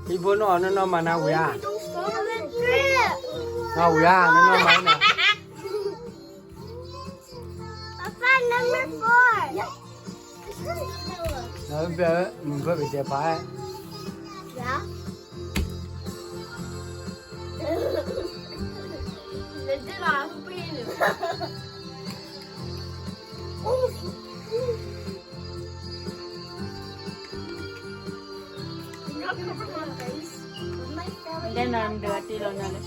ဟံၣ်ဖိနီၢ်အီၤနီၢ်နီၢ်မၤနၤဝံၤဧါ, နဝံၤဧါ, နီၢ်နီၢ်မၤနၤ, နဘဲမုၢ်ဖၢပတဲဖး, တဲနၤဒၢးတ့ၢ်လီၤနၤလၢ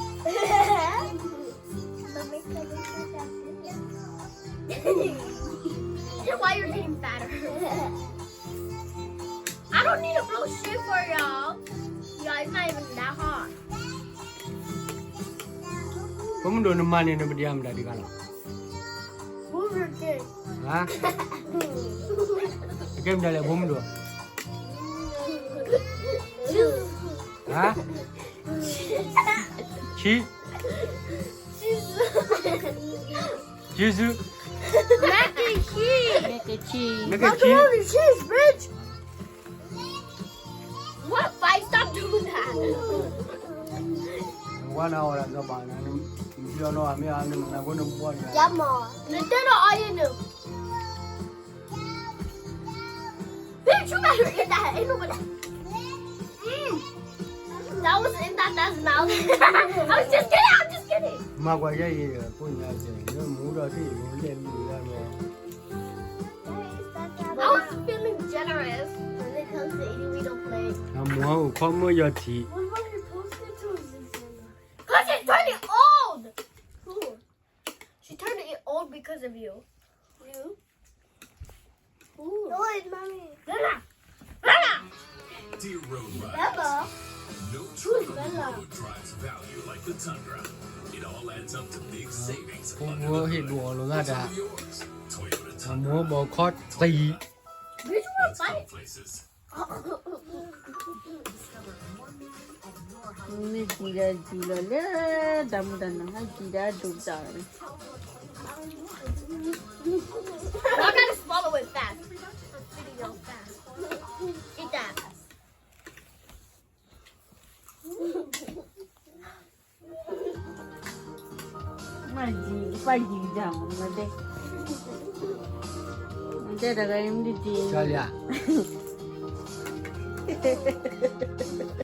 Why you're getting fatter? I don't need to blow shit for y'all. Y'all, it's not even that hot. ဖိမုၣ်ဒိၣ်နမၤန့ၣ် နပဒံအမတၤဒံးကလီၤ, Move your dick. ဟါ, အကဲမတၤလဲၣ် ဖိမုၣ်ဒိၣ်, ဟါ, ဆံ, ဆံစု, Mac and cheese. Mac and cheese. Mac and cheese. Macaroni cheese, bitch. What fight? Stop doing that. ဝါနၤအီၣ်ဒၣ်ကဘၣ်နၤ, နမ့ၢ်အီၣ်နီၢ်မ့ၢ်အီၣ်နၤ, နကွၢ်နဘှီန့ၣ်, ယမီၤ, နတဲဒီးအီၤယဲန့ၣ်. Bitch, you better eat that. Ain't nobody. Mm. That was in that, that's mouth. I was just kidding. I was just kidding. မၤကွၢ်ယဲအံၤ, ဖိညါကဲ, နမူဒီးထံၣ်, မူလဲၣ်မူလၢမီၤ. I was feeling generous when it comes to eating. We don't play. အမူဟီၣ်အိၣ်ခီမီၢ်ယီၤထံး. What about your post-it toes? Because it's turning old. Cool. She turned it old because of you. You? Ooh. Noise, mommy. Bella. Bella. Dear road riders, no truck on the road drives value like the Tundra. It all adds up to big savings under the hood. It's all yours. Toyota Tundra. အမိၢ်ဘီခီၣ်တံၢ်. Let's go places. မ့ၢ်ကံဒၣ်ကံလီၤလၢ တၢ်မူတၢ်နၤ ဟဲကံဒၣ်ဒိၣ်တၢ်လီၤ. I gotta swallow it fast. Eat that. မ့ၢ်ကံ, ပၢ်ကံဒၣ်မး, မ့ၢ်တဲ, မ့ၢ်တဲတဂၤအံၤမ့ၢ်တကံ, ကလံၤဧါ.